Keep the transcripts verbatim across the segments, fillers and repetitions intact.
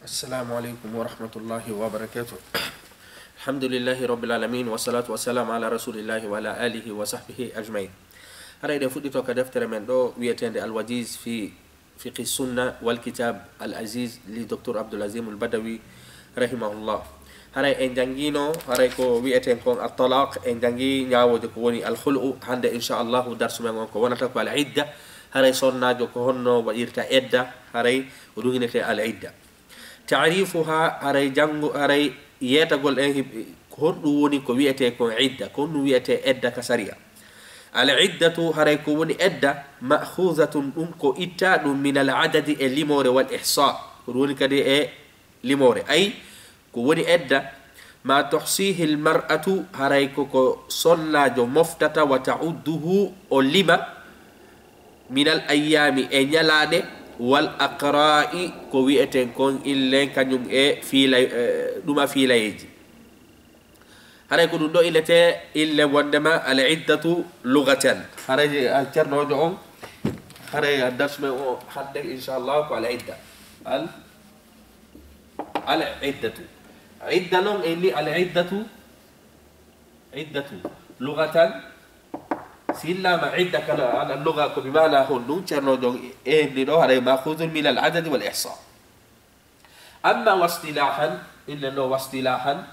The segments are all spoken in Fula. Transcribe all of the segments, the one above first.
Assalamu aleykum wa rahmatullahi wa barakatuh. Alhamdulillahi rabbil alamin, wa salatu wa salam ala rasulillahi wa ala alihi wa sahbihi ajmain. Haray ɗen fuɗɗito ka deftere men ɗo wi'eteende Al-Wajiz fi Fiqhi Sunna wal Kitab Al Aziz li Docteur Abdul Azim Al Badawi rahimahullah. Haray en jangino, haray ko wi'eten kon at-talaq, en jangi ñaawooje ko woni al-khul'u. Hande, insha Allahu, darsu men on ko wonata ko al-idda. Haray sonnaajo ko honno waɗirta edda, haray ko ɗum innete al-idda. Ta'rifuha, haray janngo, haray yeetagol en hib-, ko honɗum woni ko wi'etee kon idda, ko honɗum wi'etee edda ka sariya. Al-iddatu, haray ko woni edda, ma'khuzatun, ɗum ko itta ɗum min al-adadi, e limoore, wal ihsa, ko ɗum woni kadi e limoore. Ay, ko woni edda, ma tuhsihi al-mar'atu, haray ko ko sonnaajo moftata, wa ta'udduhu, o lima, min al-ayyaami, e ñalaaɗe, wal aqra'i, ko wi'eten kon ille kañum e fiilay-, eh, ɗuma fiilayeeji. Haray ko ɗum ɗo innete ille wondema al-iddatu lughatan. Haray al cernoojo on, haray darsu men o hande, insha Allah, ko al-idda. Al-, al-iddatu. Idda non, en ni al-iddatu, iddatu lughatan, si innama idda kala ala lugha ko bi maana honɗum, cernoojo on enni ɗo, haray ma'khuzun min al-adadi wal ihsa. Amma wastilahan, inne ɗo wastilahan,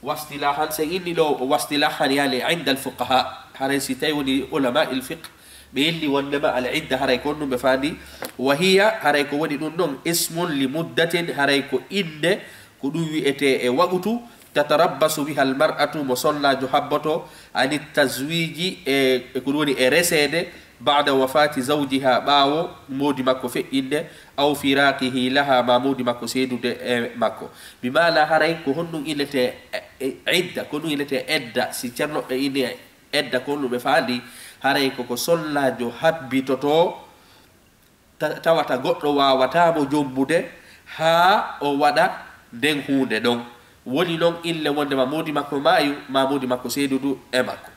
wastilahan, si inni ɗo wastilahan, yani inda al-fuqaha, haray si tawi woni ulama il-fiqh, ɓe inni wondema al-idda haray ko honɗum ɓe faandi, wa hiya, haray ko woni ɗum ɗon, ismun li muddatin, haray ko innde, ko ɗum wi'etee e waqutu, tatarabbasu biha al-mar'atu, mo sonnaajo habboto, ani tazwiji, e, e ko ɗum woni e reseede, ba'da wafati zawjiha, ɓaawo moodi makko feƴƴinde, aw firaqihi laha, ma moodi makko seedude e makko. Bi maana haray ko honɗum innete, e, e, idda, ko honɗum innete edda, si cernoɓe inni edda ko honɗum ɓe faandi, haray ko ko sonnaajo habbitoto, ta-, tawata goɗɗo waawata mo jombude haa o waɗa nden huunde ɗon. Woni non ille wondema moodi makko maayu, ma moodi makko seedudu e makko.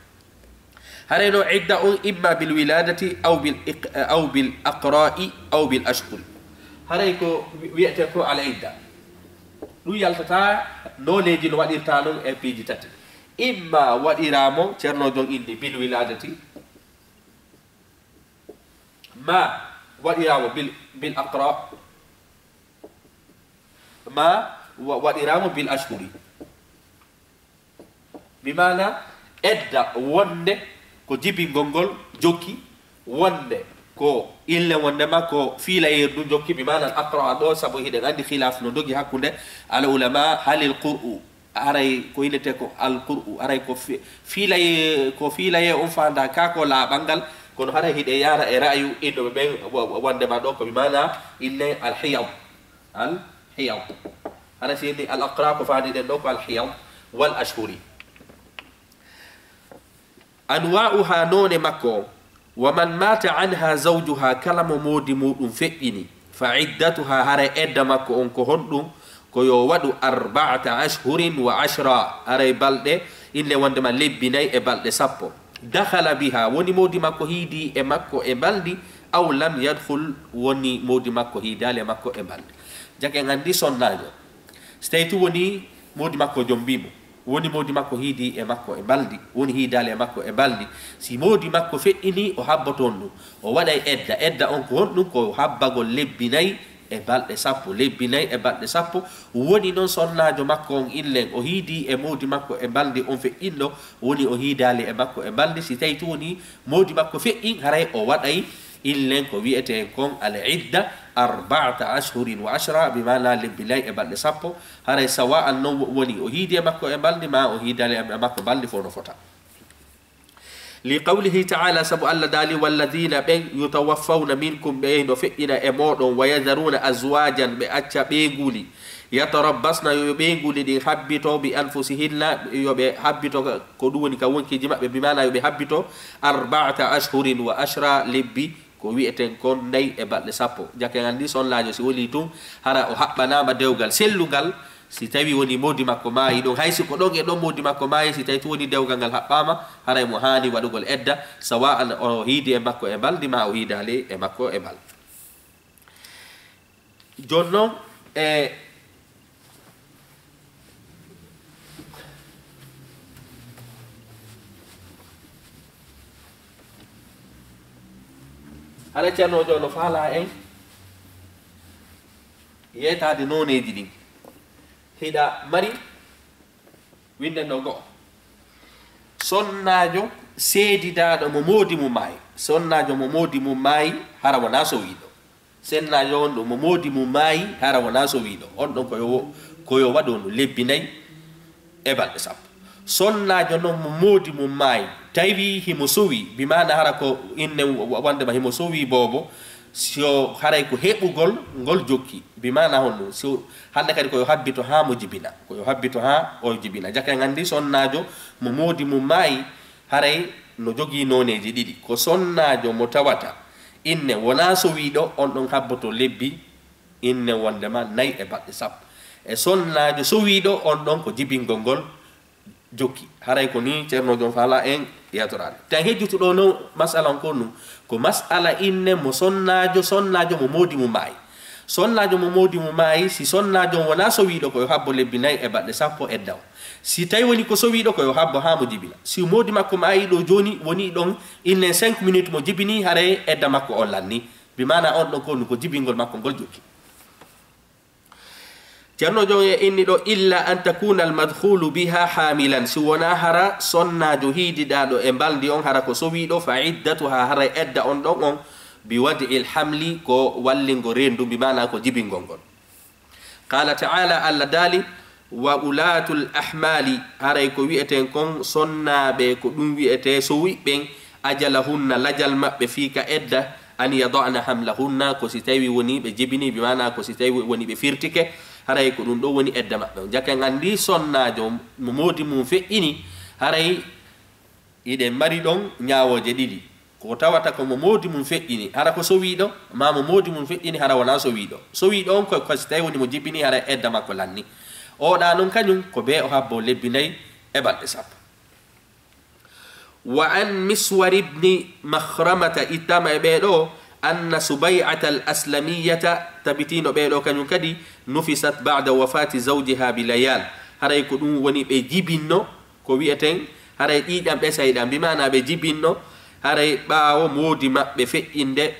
Haray no idda on imma bil wiladati aw bil iq-, aw bil aqra'i aw bil ashhuri. Haray ko wi-, wi'ete ko al idda. Ɗum yaltata nooneeji no waɗirta non e piiji tati. Imma waɗiramo, cerno jon indi, bil wiladati, ma waɗiramo bil, bil aqra, ma wa-, waɗiramo bil ashhuri. Bi maana edda wonde ko jibingol ngol jokki, wonde ko ille wondema ko fiilayeeru ndu jokki, bi maana al aqra ɗo, sabu hiɗen anndi khilaf no dogi hakkunde al ulama, halil qur'u, haray ko innete ko al qur'u, haray ko fi-, fiilaye, ko fiilaye on faanda ka ko laaɓal ngal, kono haray hiɗe yaara e ra'yu innoɓe ɓen wo-, wo-, wondema ɗo ko bi maana ille al hiyad, al hiyad. Haray si inni al aqra ko faandi ɗen ɗo ko al hiyad wal ashhuri. Anwa'uha, noone makko o, wa man mata anha zawjuha, kala mo moodi muɗum feƴƴini, fa iddatuha, haray edda makko on ko honɗum? Ko yo waɗu arba'ata ashhurin wa ashra, haray balɗe, ille wondema lebbi nayi e balɗe sappo. Dakhala biha, woni moodi makko hiidi e makko e baldi, aw lam yadkhul, woni moodi makko hiidaali e makko e baldi. Jake en anndi sonnaajo, si tawi tun woni moodi makko jombii mo, woni moodi makko hiidi e makko e baldi, woni hiidaali e makko e baldi. Si moodi makko feƴƴini, o habboto on ɗum. O waɗay edda. Edda on ko honɗum? Ko habbagol lebbi nayi e balɗe sappo. Lebbi nayi e balɗe sappo. Woni non sonnaajo makko on illen, o hiidi e moodi makko e baldi on feƴƴinɗo, woni o hiidaali e makko e baldi. Si tawi tun woni moodi makko feƴƴin, haray o waɗay illen ko wi'etee kon al idda, arba'ata ashhurin wa ashra, bi maana lebbi nayi e balɗe sappo. Haray sawa'an non wo-, woni o hiidi e makko e baldi, ma o hiidaali e makko baldi, fof no fota. Li qawlihi ta'ala, sabu Allah daali, walladhina, ɓen, yutawaffawna minkum, ɓe no feƴƴina e mooɗon, wa yadharuna azwajan, ɓe acca ɓeynguuli, yatarabbasna, yo ɓeynguuli ɗin habbito, bi anfusihinna, yo ɓe habbito ka, ko ɗum woni ka wonkiiji maɓɓe, bi maana yo ɓe habbito, arba'ata ashhurin wa ashra, lebbi, ko wi'eten kon nayi e balɗe sappo. Jake ngal ni sonnaajo si woni tun, hara o haɓɓanaama dewgal sellungal, si tawi woni moodi makko maayi ɗon, hay si ko ɗon e ɗon moodi makko maayi, si tawi tun woni dewgal ngal haɓɓaama, haray mo haani waɗugol edda, sawa'an o hiidi e makko e baldi, ma o hiidaali e makko e baldi. Jooni noon, e hara Ceerno Joom no faalaa en yeetaade nooneeji ɗin. Hiɗa mari winnde ɗo go'o. Sonnaajo seedidaaɗo mo moodi mum maayi. Sonnaajo mo moodi mum maayi, hara wonaa sowiiɗo. Sonnaajo on ɗo mo moodi mum maayi, hara wonaa sowiiɗo. On ɗon ko yo, ko yo waɗu no lebbi nayi e balɗe sappo. Sonnaajo non mo moodi mum maayi, tawi himo sowi, bi maana hara ko inne wa-, wonde ma himo sowi boobo, si o haray ko heɓugol ngol jokki, bi maana honno, si o, hannde kadi ko yo habbito haa mo jibina, ko yo habbito haa o jibina. Jaka en anndi sonnaajo mo moodi mum maayi, haray no jogii nooneeji ɗiɗi. Ko sonnaajo mo tawata inne wonaa sowiiɗo, on ɗon habboto lebbi inne wonde ma nayi e balɗe sappo. E sonnaajo sowiiɗo, on ɗon ko jibingol ngol jokki. Haray ko nii Ceerno Joom faalaa en yetoraade. Tan hejjutuɗo no masala on ko nu, ko masala inne mo sonnaajo, sonnaajo mo moodi mum maayi. Sonnaajo mo moodi mum maayi, si sonnaajo on wonaa sowiiɗo, ko yo habbo lebbi nayi e balɗe sappo edda on. Si tawi woni ko sowiiɗo, ko yo habbo haa mo jibina. Si moodi makko maayi ɗo jooni, woni ɗon inne cinq minutes mo jibini, haray edda makko on lanni. Bi maana on ɗon ko nu ko jibingol makko ngol jokki. Ceerno Joom e inni ɗo, "Illa an takuna al madkhulu biha hamilan." Si wonaa hara sonnaajo hiididaaɗo e mbalndi on hara ko sowiiɗo, fa iddatuha, hara edda on ɗon on, bi wad'il hamli, ko wallingo reendu, bi maana ko jibingol ngol. Qala ta'ala, Allah daali, "Wa ulatul ahmali," haray ko wi'eten kon sonnaaɓe, ko ɗum wi'etee sowi ɓen, "ajalahunna," lajal maɓɓe fii ka edda, "an yada'na hamlahunna," ko si tawi woni ɓe jibini, bi maana ko si tawi woni ɓe firtike, haray ko ɗum ɗo woni edda maɓɓe. Jaka en anndi sonnaajo mo moodi mum feƴƴini, haray hiɗen mari ɗon ñaawooje ɗiɗi. Ko tawata ko mo moodi mum feƴƴini, hara ko sowiiɗo, maa mo moodi mum feƴƴini, hara wonaa sowiiɗo. Sowiiɗo on ko, ko si tawi woni mo jibini, hara edda makko lanni. Oɗa non kañum, ko bee o habbo lebbi nayi e balɗe sappo. Wa an Miswar ibni Makhramata, ittama e ɓee ɗo, anna Subay'ata al Aslamiyata, tabitino ɓee ɗo kañum kadi, nufisat ba'da wafati zawjiha bi layal. Haray ko ɗum woni ɓe jibinno, ko wi'eten, haray ƴiiƴam ɓesay ɗam, bi maana ɓe jibinno, haray ɓaawo moodi maɓɓe feƴƴinde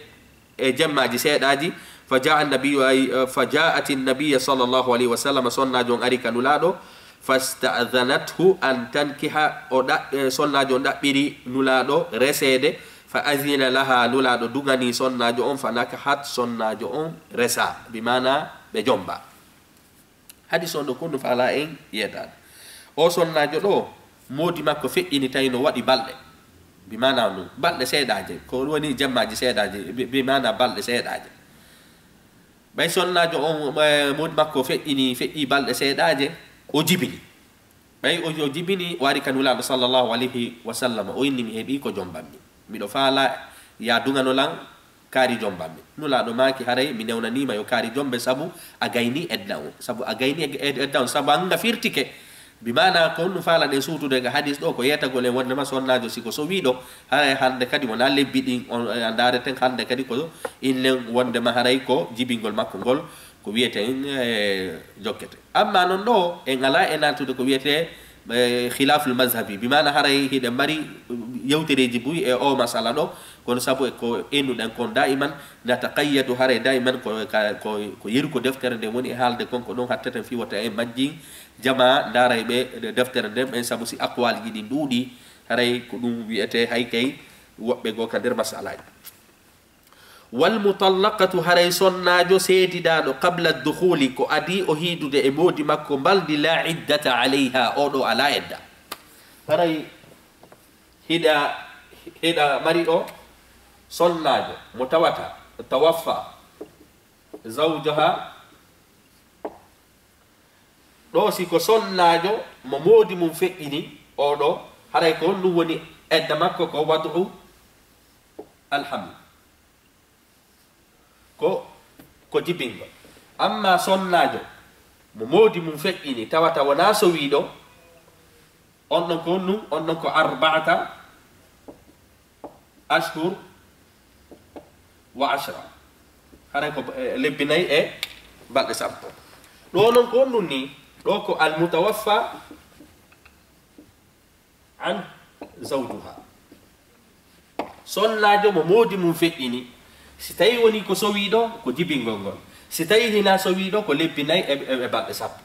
e jemmaaji seeɗaaji, fa jaa annabiyyu, ay, fa jaa'ati nnabiyya sallallahu alayhi wa sallam, sonnaajo on ari ka Nulaaɗo, fasta'dhanathu an tankiha, o ɗaɓ-, e, sonnaajo on ɗaɓɓiri Nulaaɗo reseede, fa adhina laha, Nulaaɗo duŋani sonnaajo on, fa nakahat, sonnaajo on resa, bi maana ɓe jomba. Hadis on ɗo ko no faalaa en yeetaade. O sonnaajo ɗo, moodi makko feƴƴini tawi no waɗi balɗe. Bi maana no, balɗe seeɗaaje, ko woni jemmaaji seeɗaaje, bi, bi maana balɗe seeɗaaje. Ɓay sonnaajo on, eh, moodi makko feƴƴini, feƴƴi balɗe seeɗaaje, o jibini. Ɓay o, o jibini, o ari ka Nulaaɗo sallallahu alayhi wa sallam, o inni, "Mi heɓi ko jombammi. Miɗo faalaa ya duŋano lan kaari jombammi." Nulaaɗo maaki, "Haray mi newnaniima yo kaari jombe, sabu a gayni edda on. Sabu a gayni ed-, ed-, edda on, sabu an nga firtike." Bi maana ko on ɗum faalaɗen suutude ga hadis ɗo, ko yeetagol en wondema sonnaajo si ko sowiiɗo, haray hannde kadi wonaa lebbi ɗin, on, eh, ndaareten hannde kadi ko innen wondema haray ko jibingol makko ngol, ko wiyeten, eh, jokkete. Amma non ɗo, en alaa e naatude ko wiyetee, eh, khilaful mazhabi. Bi maana haray hiɗen mari yewtereeji buy e o masala ɗo, kono sabu e ko ennuɗen kon daiman, nataqayyadu haray daiman ko, ka, ko, ko yeru ko deftere nden woni e haalde kon, ko ɗon hatteten fii wota en majjin jama ndaaray ɓe deftere nden ɓen, sabu si aqwalji ɗin ɗuuɗi, haray ko ɗum wiyetee hay kay woɓɓe goo ka nder masalaji. Wal mutallaqatu, haray sonnaajo seedidaaɗo, qabla dukhuli, ko adii o hiidude e moodi makko mbalndi, la iddata alayha, o ɗo alaa edda. Haray hiɗa, hiɗa mari ɗo sonnaajo mo tawata tawaffa zawjaha, ɗo si ko sonnaajo mo moodi mum feƴƴini, o ɗo, haray ko honɗum woni edda makko? Ko wad'u alhaml. Ko, ko jibingol. Amma sonnaajo mo moodi mum feƴƴini, tawata wonaa sowiiɗo, on ɗon ko honɗum? On ɗon ko arba'ata ashhur wa ashra. Haray ko, eh, lebbi nayi e Balɗe sappo. Ɗo noon ko honɗum ni? Ɗo ko almutawaffa an zawjuha. Sonnaajo mo moodi mum feƴƴini. Si tawii wonii ko sowiiɗo, ko jibingol ngol. Si tawii hinaa sowiiɗo, ko lebbi nay e, e, e balɗe sappo.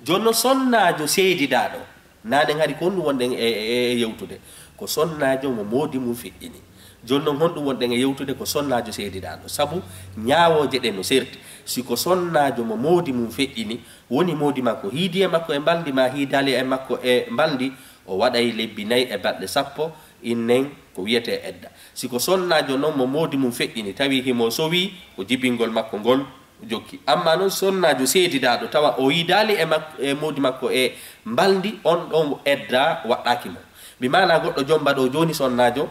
Jooni noon sonnaajo seedidaaɗo, nanen hari ko honɗum wonɗen e, e, e yewtude? Ko sonnaajo mo moodi mum feƴƴini. Jooni noon honɗum wonɗen e yewtude? Ko sonnaajo seedidaaɗo. Sabu ñaawooje ɗen no serti. Si ko sonnaajo mo moodi mum feƴƴini, woni moodi makko hiidi e makko e mbalndi maa hiidaali e makko e mbalndi, o waɗay lebbi nay e balɗe sappo, innen ko wiyetee edda. Si ko sonnaajo noon mo moodi mum feƴƴini, tawi himo sowii, ko jibingol makko ngol jokki. Ammaa noon sonnaajo seedidaaɗo, tawa o hiidaali e mak-, e moodi makko e mbalndi, on ɗon edda waɗɗaaki mo. Bi maanaa goɗɗo jomba ɗo jooni sonnaajo,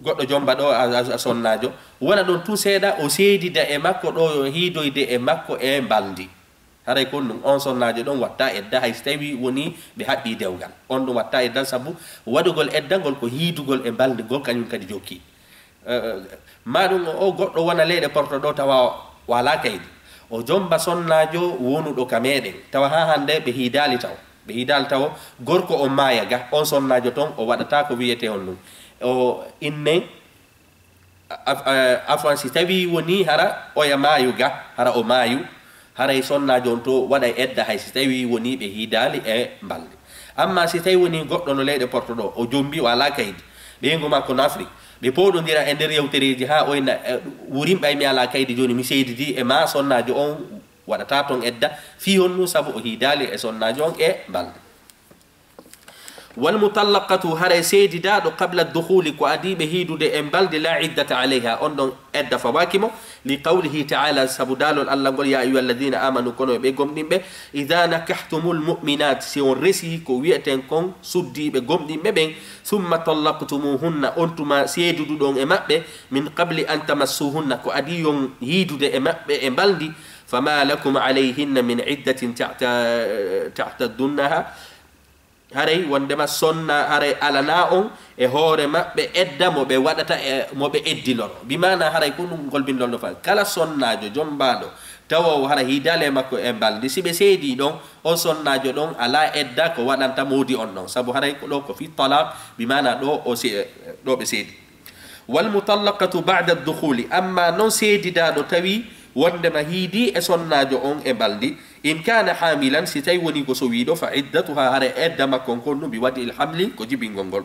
goɗɗo jomba ɗo a, a, a sonnaajo, wona ɗon tun seeɗa, o seedida e makko ɗo, yo hiidoyde e makko e mbalndi. Haray ko ɗum, on sonnaajo ɗon watta edda, hay si tawii wonii ɓe haɓɓii dewgal. On ɗum watta edda, sabu waɗugol edda ngol ko hiidugol e mbalndi ngol, kañum kadi jokki. Eh, maa ɗum o, o goɗɗo wona leyɗe Porto ɗo, tawa o alaa kaydi. O jomba sonnaajo wonuɗo ka meɗen, tawa haa hannde ɓe hiidaali taw. Ɓe hiidaali taw, gorko on maaya ga, on sonnaajo ton, o waɗataa ko wiyetee on ɗum. O innen, af-, eh, afwan, si tawii wonii hara oya maayu ga, hara o maayu, haray sonnaajo on to waɗay edda, hay si tawii wonii ɓe hiidaali e mbalndi. Ammaa si tawii wonii goɗɗo no leyɗe Porto ɗo, o jombi, o alaa kaydi, ɓeyngu makko no Afrik, ɓe pooɗondira e nder yewtereeji haa oyna, eh, wurin ɓay mi alaa kaydi, jooni mi seedidi e maa, sonnaajo on waɗataa ton edda, fii honɗum? Sabu o hiidaali e sonnaajo on e mbalndi. Wal mutallaqatu, haray seedidaaɗo, qabla dukhuli, ko adii ɓe hiidude e mbalndi, la iddata alayha, on ɗon edda fawaaki mo, li qawlihi ta'ala, sabu daalol Allah ngol, ya ayyuhalladhina amanu, kono ɓe gomɗinɓe, idha nakahtumul mu'minat, si on resii ko wi'eten kon suddiiɓe gomɗinɓe ɓen, thumma tallaqtumuhunna, on tuma seediduɗon e maɓɓe, min qabli an tamassuhunna, ko adii on hiidude e maɓɓe e mbalndi, fama lakum alayhinna min iddatin ta'ta-, ta'taddunnaha, haray wondema sonna, haray alanaa on e hoore maɓɓe edda mo ɓe waɗata e mo ɓe eddinoro. Bi maanaa haray ko ɗum ngol bindol no fawi. Kala sonnaajo jombaaɗo tawa o hara hiidaali e makko e mbalndi, si ɓe seedii ɗon, on sonnaajo ɗon alaa edda ko waɗanta moodi on ɗon. Sabu haray ko ɗo ko fi talaq, bi maanaa ɗo o se-, ɗo ɓe seedi. Wal mutallaqatu ba'da dukhuli, amma non seedidaaɗo tawi wondema hiidi e sonnaajo on e mbalndi, in kana hamilan, si tawi woni ko sowiiɗo, fa iddatuha, hara edda makko on kon ɗum bi wadi'il hamli, ko jibingol ngol.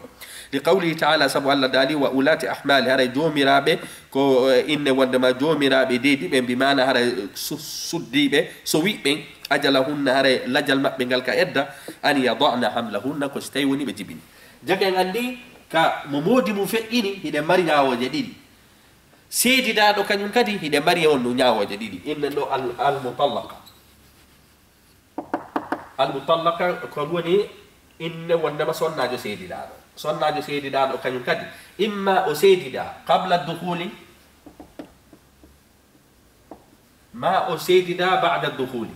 Li qawlihi ta'ala, sabu Allah daali, wa ulati ahmali, hara joomiraaɓe ko, eh, inne wondema joomiraaɓe deedi ɓen, bi maana hara su-, suddiiɓe sowi ɓen, ajalahunna, hara lajal maɓɓe ngal ka edda, an yada'na hamlahunna, ko si tawi woni ɓe jibini. Jaka en anndi ka mo moodi mum feƴƴini, hiɗen mari ñaawooje ɗiɗi. Seedidaaɗo kañum kadi, hiɗen mari on no ñaawooje ɗiɗi. Innen ɗo al, al mutallaqa. Al mutallaqa ko woni inne wondema sonnaajo seedidaaɗo. Sonnaajo seedidaaɗo kañum kadi, imma o seedida qabla dukhuli, ma o seedida ba'da dukhuli.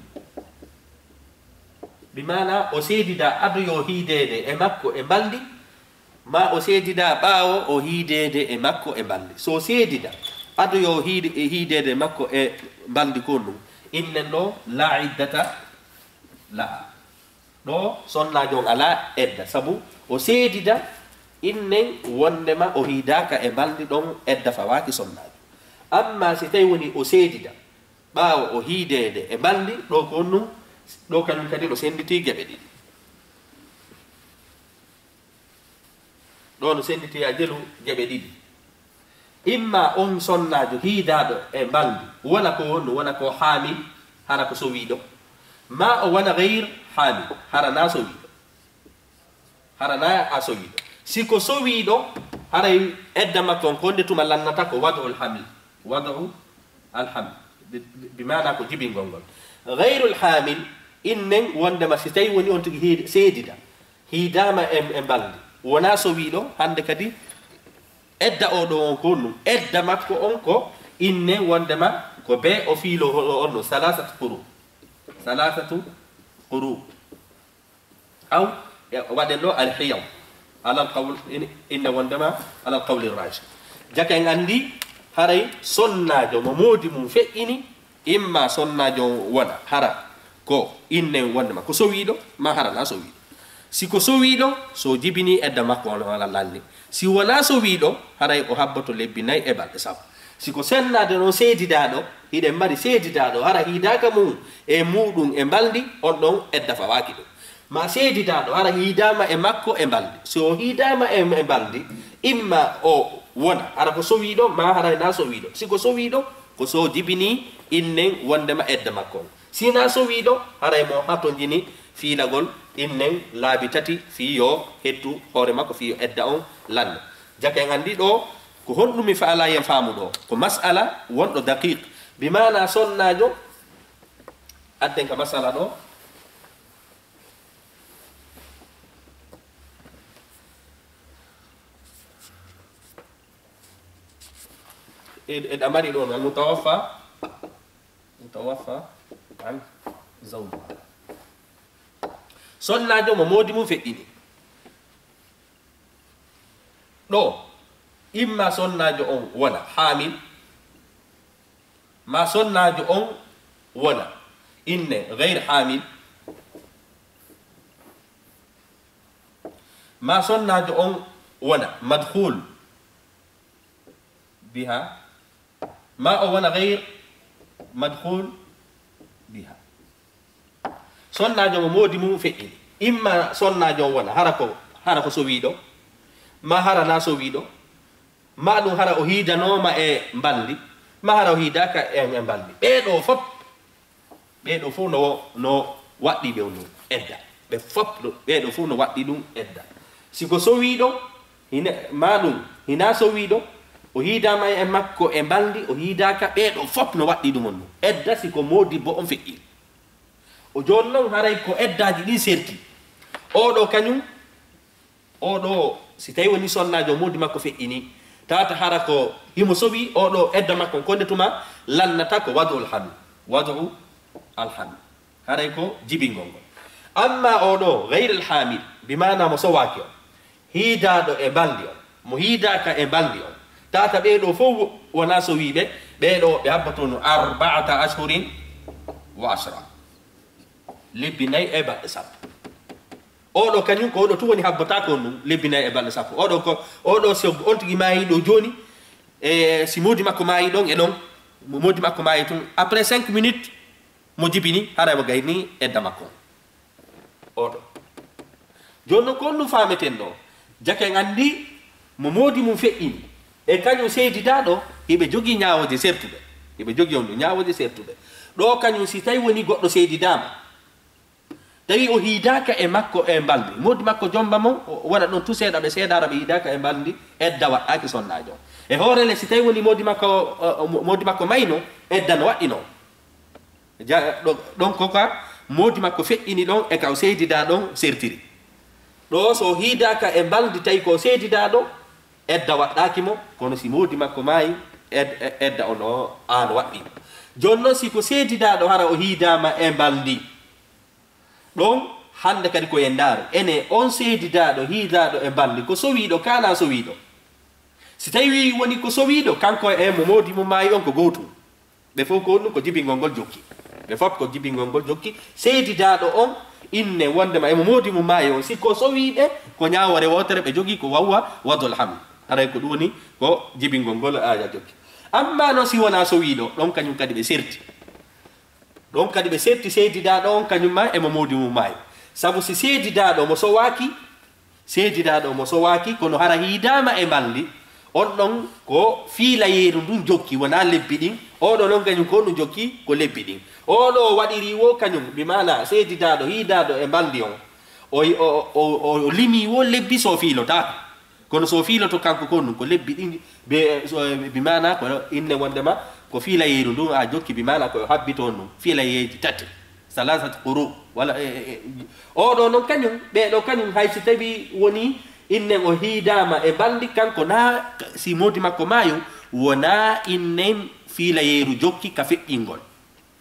Bi maana o seedida ado yo hiideede e makko e mbalndi, ma o seedida ɓaawo o hiideede e makko e mbalndi. So seedida ado yo hiide-, e hiideede e makko e mbalndi ko ɗum, innen ɗo la iddata laha. Ɗo sonnaajo on alaa edda, sabu o seedida innen wondema o hiidaaka e mbalndi, ɗon edda fawaaki sonnaajo. Amma si tawi woni o seedida ɓaawo o hiideede e mbalndi, ɗo ko ɗum, ɗo kañum kadi no sennditi geɓe ɗiɗi. Ɗo no sennditi a jelu geɓe ɗiɗi. Imma on sonnaajo hiidaaɗo e mbalndi, wona ko wonno, wona ko haamil, hara ko sowiiɗo. Ma o wona gayr haamil, hara na sowiiɗo. Hara na a sowiiɗo. Si ko sowiiɗo, haray edda makko on, ko nde tuma lannata ko wad'ul haml. Wad'u al haml. Bi, bi, bi maana ko jibingol ngol. Gayrul haamil, innen wondema si tawi woni on tigi hiid-, seedida. Hiidaama e, e mbalndi. Wonaa sowiiɗo, hannde kadi edda o ɗo on ko honɗum? Edda makko on ko inne wondema ko be o fiilo o, o, on no salasatu quru. Salasatu quru. Aw, e, waɗen ɗo alhiyaw. Alal qawl, in-, inne wondema alal qawli rajih. Jaka en anndi, haray sonnaajo mo moodi mum feƴƴini, Imma sonnaajo on wona hara ko innen wonde ma ko sowiiɗo, ma hara na sowiiɗo. Si ko sowiiɗo, so jibini edda makko on wala lanni. Si wona sowiiɗo, haray o habboto lebbi nayi e balɗe sappo. Si ko sennaade non seedidaaɗo, hiɗen mari seedidaaɗo, hara hiidaaka mum e muuɗum e mbalndi, on ɗon edda fawaaki ɗum. Ma seedidaaɗo, hara hiidaama e makko e mbalndi. Si o hiidaama e, e mbalndi, imma o wona, hara ko sowiiɗo, ma hara na sowiiɗo. Si ko sowiiɗo, ko so jibini innen wondema edda makko on. Si na sowiiɗo, haray mo hatonjini fiilagol innen laabi tati fii yo hettu hoore makko, fii yo edda on lanno. Jaka en anndi ɗo, ko honɗum mi faalaa yen faamu ɗo? Ko mas'ala wonɗo daqiq. Bi maana sonnaajo, adden ka mas'ala ɗo. E, e ɗamari ɗo, al mutawaffa, mutawaffa an zawjuha. Sonnaajo mo moodi mum feƴƴini. Ɗo, imma sonnaajo on wona haamil, ma sonnaajo on wona inne gayr haamil, ma sonnaajo on wona madkhul biha, ma o wona gayr madkhul biha. Sonnaajo mo moodi mum feƴƴini. Imma sonnaajo on wona hara ko, hara ko sowiiɗo, ma hara na sowiiɗo, ma ɗum hara o hiidanooma e mbalndi, ma hara o hiidaaka e, e mbalndi. Ɓee ɗoo fop, ɓee ɗoo fof no, no waɗɗii ɓe on ɗum edda. Ɓe fop ɗo, ɓee ɗoo fof no waɗɗii ɗum edda. Si ko sowiiɗo, hina, ma ɗum, hina sowiiɗo, o hiidaama e makko e mbalndi, o hiidaaka, ɓee ɗoo fop no waɗɗii ɗum on ɗum. Edda si ko moodibbo on feƴƴi. O jooni noon haray ko eddaaji ɗin serti. Oo ɗoo kañum, oo ɗoo, si tawi woni sonnaajo moodi makko feƴƴini, tawata hara ko himo sowi, oo ɗoo edda makko on ko nde tuma lannata ko wadu alhamdu. Wadu alhamdu. Haray ko jibingol ngol. Amma oo ɗoo, gayr alhamil, bi maana mo sowaaki on, hiidaaɗo e mbalndi on, mo hiidaaka e mbalndi on, tawata ɓee ɗoo fof wonaa sowiiɓe, ɓee ɗoo ɓe habboto no arba'ata ashhurin wa ashra. Lebbi nayi e balɗe sappo. Oo ɗoo kañum ko oo ɗoo tun woni habbotaako on ɗum, lebbi nayi e balɗe sappo. Oo ɗoo ko, oo ɗoo si on tigi maayi ɗoo jooni, e si moodi makko maayi ɗon e ɗon, mo moodi makko maayi tun, après cinq minutes, mo jibini, haray mo gayni edda makko on. Oo ɗoo. Jooni non ko honɗum faameten ɗoo? Jaka en anndi mo moodi mum feƴƴini, e kañum seedidaaɗo, hiɓe jogii ñaawooje sertuɗe. Hiɓe jogii on ɗum ñaawooje sertuɗe. Ɗoo kañum si tawi woni goɗɗo seedidaama, tawi o hiidaaka e makko e mbalndi, moodi makko jommba mo, o wona ɗon tu seeɗa, ɓe seedaara ɓe hiidaaka e mbalndi, edda waɗɗaaki sonnaajo. E hoore le, si tawi woni moodi makko, o, o, moodi makko mayno, edda no waɗɗinoo. Ja-, ɗo-, ɗon ko ka moodi makko feƴƴini ɗon e ka o seedidaa ɗon sertiri. Ɗoo so o hiidaaka e mbalndi tawi ko o seedidaa ɗo, edda waɗɗaaki mo, kono si moodi makko maayi, ed-, e-, edda on o aan waɗɗii. Jooni non si ko seedidaaɗo hara o hiidaama e mbalndi, ɗon hannde kadi ko en ndaaru. Ene on seedidaaɗo, hiidaaɗo e mbalndi, ko sowiiɗo, ka na sowiiɗo? Si tawi woni ko sowiiɗo, kanko e mo moodi mum maayi on ko gootum. Ɓe fof ko honɗum? Ko jibingol ngol jokki. Ɓe fof ko jibingol ngol jokki. Seedidaaɗo on inne wondema e mo moodi mum maayi on. Si ko sowiiɓe, ko ñaawoore wootere ɓe jogii, ko wawwa wadul hamd. Haray ko ɗum woni ko jibingol ngol aya jokki. Amma non si wonaa sowiiɗo, ɗon kañum kadi ɓe serti. Ɗon kadi ɓe serti seedidaaɗo on kañum ma e mo moodi mum maayi. Sabu si seedidaaɗo mo sowaaki, seedidaaɗo mo sowaaki, kono hara hiidaama e mbalndi, on ɗon ko fiilayeeru ndun jokki, wonaa lebbi ɗin. Oo ɗoo non kañum ko ɗum jokki, ko lebbi ɗin. Oo ɗoo waɗirii wo kañum, bi maana seedidaaɗo, hiidaaɗo e mbalndi on, o, o, o, o, o limii wo lebbi so fiilotaako. Kono so fiiloto kanko ko ɗum, ko lebbi ɗin, be, so, bi maana ko inne wondema, ko fiilayeeru ndun a jokki, bi maana ko habbito on ɗum, fiilayeeji tati. Salasat quru, wala, e, e, e, oo ɗoo non kañum, ɓee ɗoo kañum, hay si tawi woni innen o hiidaama e mbalndi, kanko na, si moodi makko maayo, wonaa innen fiilayeeru jokki ka feƴƴingol.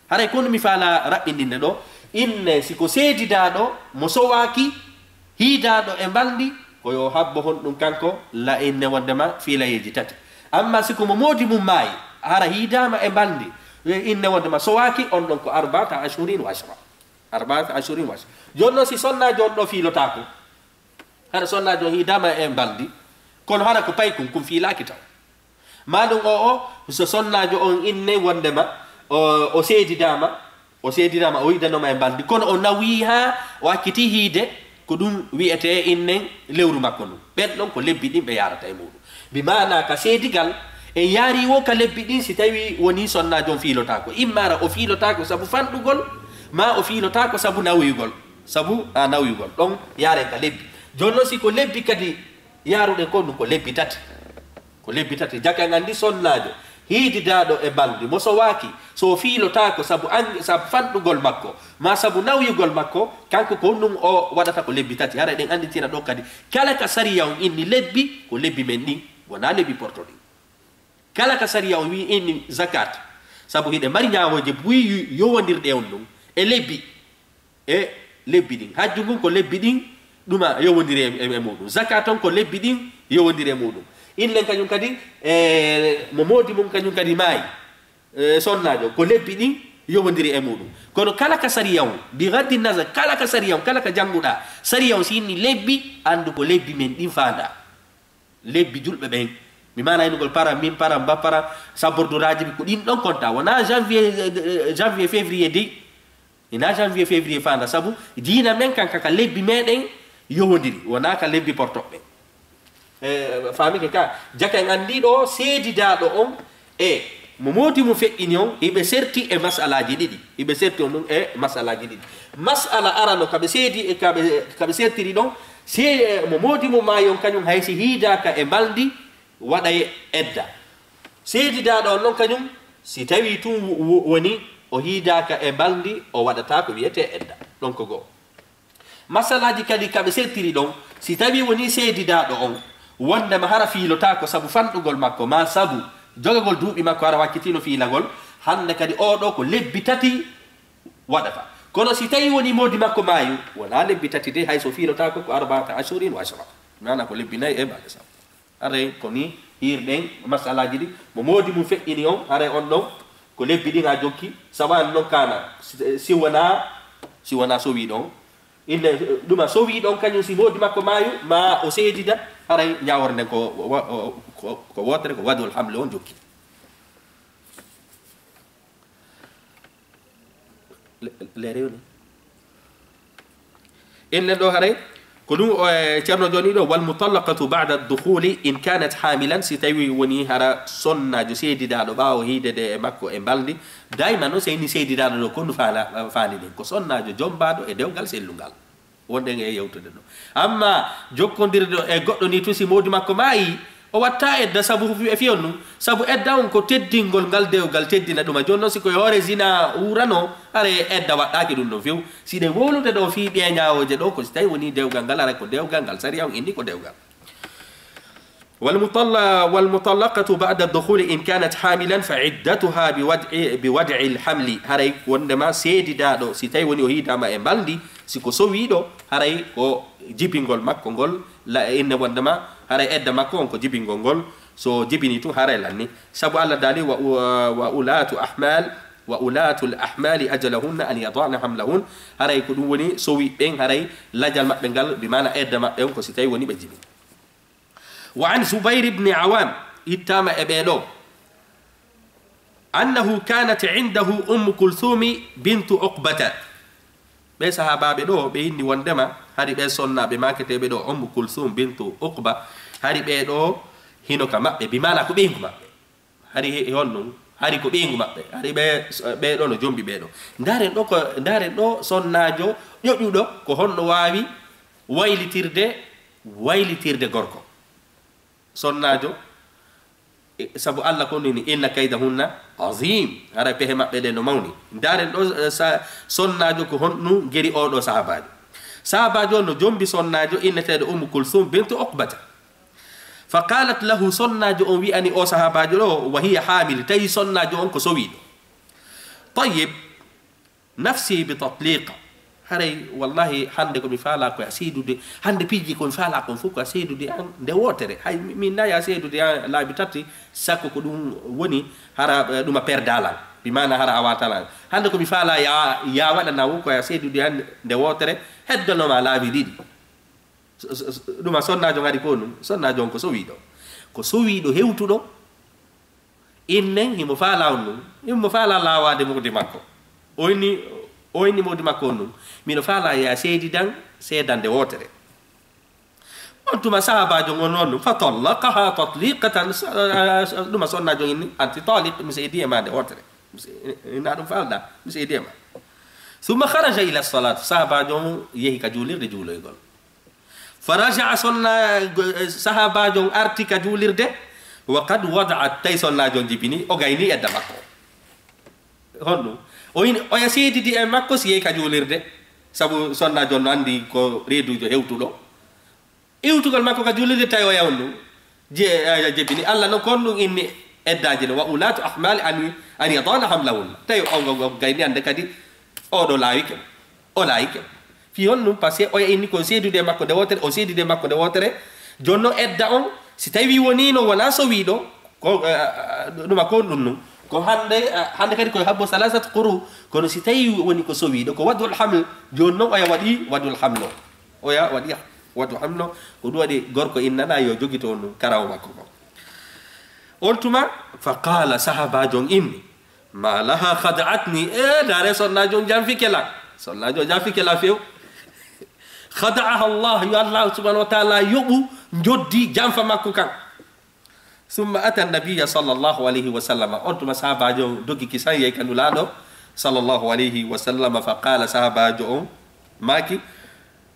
Haray ko honɗum mi faalaa raɓɓinɗinde ɗoo, inne si ko seedidaaɗo mo sowaaki, hiidaaɗo e mbalndi, ko yo habbo honɗum kanko la inne wondema fiilayeeji tati. Amma si ko mo moodi mum maayi, hara hiidaama e mbalndi, E inne wonde ma sowaaki, on ɗon ko arbata ashurin wa ashra. Arbata ashurin wa ashra. Jooni noon, si sonnaajo on ɗo fiilotaako, hara sonnaajo on hiidaama e mbalndi, kono hara ko paykun, kun fiilaaki taw. Maa ɗum o, o, so sonnaajo on inne wonde ma, o, o seedidaama, o seedidaama, o yiidanoma e mbalndi, kono o nawyii haa o accitii hiide, ko ɗum wiyetee innen lewru makko ndun. Ɓen ɗon ko lebbi ɗin ɓe yaarata e muuɗum. Bi maanaa ka seedigal, en yaarii wo ka lebbi ɗin si tawii wonii sonnaajo on fiilotaako. Imma hara o fiilotaako sabu fanɗugol, maa o fiilotaako sabu nawyugol. Sabu, a, nawyugol. Ɗon yaaren ka lebbi. Jooni non si ko lebbi kadi yaaruɗen kon, ɗum ko lebbi tati. Ko lebbi tati. Jaka en anndi sonnaajo hiididaaɗo e mbalndi, mo sowaaki, so o fiilotaako sabu ang-, sabu fanɗugol makko, maa sabu nawyugol makko, kanko ko ɗum o waɗata ko lebbi tati. Hara eɗen annditira ɗo kadi, kala ka sariya on inni lebbi, ko lebbi men ɗin, wonaa lebbi porto ɗin. Kala ka sariya on wi inni zakat, sabu hiɗe mari ñaawooje buy yowondirɗe on ɗum e lebbi, e lebbi ɗin. Hajju ngun ko lebbi ɗin ɗuma yowondiri e, e, e muɗum. Zakat on ko lebbi ɗin yowondiri e muɗum. Innen kañum kadi, e, mo moodi mum kañum kadi maayi, e, sonnaajo, ko lebbi ɗin yowondiri e muɗum. Kono kala ka sariya on, bi gaddi nazar, kala ka sariya on, kala ka jannguɗaa, sariya on si inni lebbi, anndu ko lebbi men ɗin faandaa. Lebbi julɓe ɓen. Mi maana inugol para, min para, mba para, saborduraaji, ko ɗin ɗon konta. Wonaa janvier, eh, janvier, février dey. Ina janvier, février faanda. Sabu diina men kan kaka lebbi meɗen yowondiri. Wonaa ka lebbi portoɓe. Eh, faamike ka, jaka en anndi ɗo seedidaaɗo on e mo moodi mum feƴƴini on, hiɓe serti e masalaaji ɗiɗi. Hiɓe serti on ɗum e masalaaji ɗiɗi. Masala arano ka ɓe seedi, e ka ɓe, ka ɓe sertiri ɗon, se, eh, mo moodi mum maayi on kañum hay si hiidaaka e mbalndi, waɗay edda. Seedidaaɗo on non kañum, si tawii tun wo-, wo-, woni o hiidaaka e mbalndi, o waɗataa ko wiyetee edda. Ɗon ko goo. Masalaaji kadi ka ɓe sertiri ɗon, si tawii wonii seedidaaɗo on, wondema hara fiilotaako sabu fanɗugol makko, maa sabu jogagol duuɓi makko hara wakkitiino fiilagol, hannde kadi oo ɗoo ko lebbi tati waɗata. Kono si tawii wonii moodi makko maayu, wonaa lebbi tati de, hay so fiilotaako ko arbata ashurin wa ashra. Maana ko lebbi nayi e balɗe sappo. Haray ko ni hiirɗen masalaaji ɗi. Mo moodi mum feƴƴini on, haray on ɗon ko lebbi ɗin a jokki, sabu an non kaana, si, si wonaa, si wonaa sowiiɗo on. Inne, ɗuma sowiiɗo on kañum si moodi makko maayu, ma o seedida, haray ñaawore nden ko, wa-, o, ko, ko wootere, ko wadul hamle on jokki. Le, le rewni. Inne ɗo haray, ko ɗum o, e, Ceerno jooni ɗo, wal mutallaqatu ba'da dukhuli in kanat hamilan, si tawi woni hara sonnaajo seedidaaɗo ɓaawo hiidede e makko e mbalndi, dayma noon seyni seedidaaɗo ɗo, ko ndu faala-, faandi ɗen. Ko sonnaajo jombaaɗo e dewgal sellungal. Wonɗen e yewtude ɗo. Amma jokkondirde e goɗɗo ni tun, si moodi makko maayi, o watta edda sabu fi-, e fiyon ɗum. Sabu edda on ko teddingol ngal dewgal, teddina ɗuma. Jooni noon, si ko e hoore zina wuurano, haray edda waɗɗaaki ɗum ɗon few. Si ɗen wowlude ɗo fii ɗee ñaawooje ɗo, ko si tawi woni dewgal ngal, haray ko dewgal ngal, sariya on inni ko dewgal. Wal mutalla-, wal mutallaqatu ba'da dukhuli in kanat hamilan fa iddatuha bi wad'i, bi wad'il hamli. Haray wondema seedidaaɗo, si tawi woni o hiidaama e mbalndi, si ko sowiiɗo, haray ko jibingol makko ngol, la, inne wondema, haray edda makko on ko jibingol ngol, so jibini tun haray lanni. Sabu Allah daali, wa, wa, wa ulatu ahmal, wa ulatul ahmali ajalahunna an yada'na hamlahun. Haray ko ɗum woni sowiiɓe ɓen, haray lajal maɓɓe ngal, bi maana edda maɓɓe on ko si tawi woni ɓe jibi. Wa an Zubayr ibn Awam, ittaama e ɓee ɗoo, annahu kanat indahu Ummu Kulthumi bintu Uqbata. Ɓee sahaabaaɓe ɗoo, ɓe inni wondema, hari ɓee sonnaaɓe maaketeeɓe ɗoo, Ummu Kulthum bintu Uqba, hari ɓee ɗoo hino ka maɓɓe, bi maana ko ɓeyngu maɓɓe. Hari he, he honɗum? Hari ko ɓeyngu maɓɓe. Hari ɓee, ɓee ɗoo no jombi ɓee ɗoo. Ndaaren ɗoo ko, ndaaren ɗoo sonnaajo ƴoƴuɗo ko honno waawi waylitirde, waylitirde gorko. Sonnaajo, e, sabu Allah ko nini, "Inna kaydahunna azim." Haray pehe maɓɓe ɗen no mawni. Ndaaren ɗoo, e, sa-, sonnaajo ko honɗum geri oo ɗoo sahaabaajo. Sahaabaajo on no jombi sonnaajo inneteeɗo Ummu Kulthum bintu Uqbata. Fa qalat lahu, sonnaajo on wi'ani o sahaabaajo ɗoo, wa hiya hamil, tawi sonnaajo on ko sowiiɗo. Tayyib, nafsi bi tatliqa. Haray, wallahi, hannde ko mi faalaa ko a seedude, hannde piiji ko mi faalaa kon fof ko a seedude an nde wootere. Hay, mi- min nayi a seedude an laabi tati, sakko ko ɗum woni hara, eh, ɗum a perdalan. Bi maana hara a waatalan. Hannde ko mi faalaa ya, ya waɗana wo ko a seedude an nde wootere, heddanoma laabi ɗiɗi. S- s- s- ɗum a sonnaajo ngari ko ɗum. Sonnaajo on ko sowiiɗo. Ko sowiiɗo hewtuɗo. Innen himo faalaa on ɗum. Himo faalaa laawaade mawdi makko. O inni, o inni mawdi makko on ɗum. Miɗo faalaa ya seedidan seedande wootere. On tuma sahaabaajo on on ɗum. Fa tallaqaha tatliqatan. Sa- sa- ɗum a sonnaajo inni, anti taliq, mi seedi e ma nde wootere. Mi se- ina ɗum faalɗaa, mi seedi e ma. Summa kharaja ila salat. Sahaabaajo on yehi ka juulirde juuloygol. Fa raja'a sonna, go- sahaabaajo on arti ka juulirde. Wa qad wada'at, tawi sonnaajo on jibini, o gayni edda makko. Honɗum? O in-, oya seedidi e makko si yehi ka juulirde. Sabu sonnaajo on no anndi ko reeduujo hewtuɗo. Iwtugol makko ka juulirde tawi oya on ɗum. Je-, eh, jebini. Allah non kon ɗum inni eddaaji no. Wa ulatu ahmali an, an yadana hamlahunna. Tawi o, o, o gayni annde kadi oɗo laawike. O laawike. Fii honɗum? Parce que oya inni ko seedude e makko nde wootere, o seedude e makko nde wootere. Jooni non edda on, si tawi wonii no wonaa sowiiɗo, ko, eh, eh, ɗuma ko ɗum ɗum. Ko hannde, eh, hannde kadi ko habbo salasat quru, kono si tawi woni ko sowiiɗo, ko wadul haml, jooni non oya waɗi wadul hamlo. Oya waɗi wadu hamlo, ko ɗum waɗi gorko innana yo jogito on karaw makko ko. On tuma, fa qala sahaabaajo on inni, ma laha khada'atni, e ndaare sonnaajo on janfike lan. Sonnaajo on janfike lan few. Khada'aha Allah, yo Allah subhanahu wa ta'ala yoɓu njoddi janfa makko kan. Summa ata nabiyya sallallahu alayhi wa sallam. On tuma sahaabaajo on dogi kisan yehi ka Nulaaɗo sallallahu alayhi wa sallam, fa qala, sahaabaajo on maaki,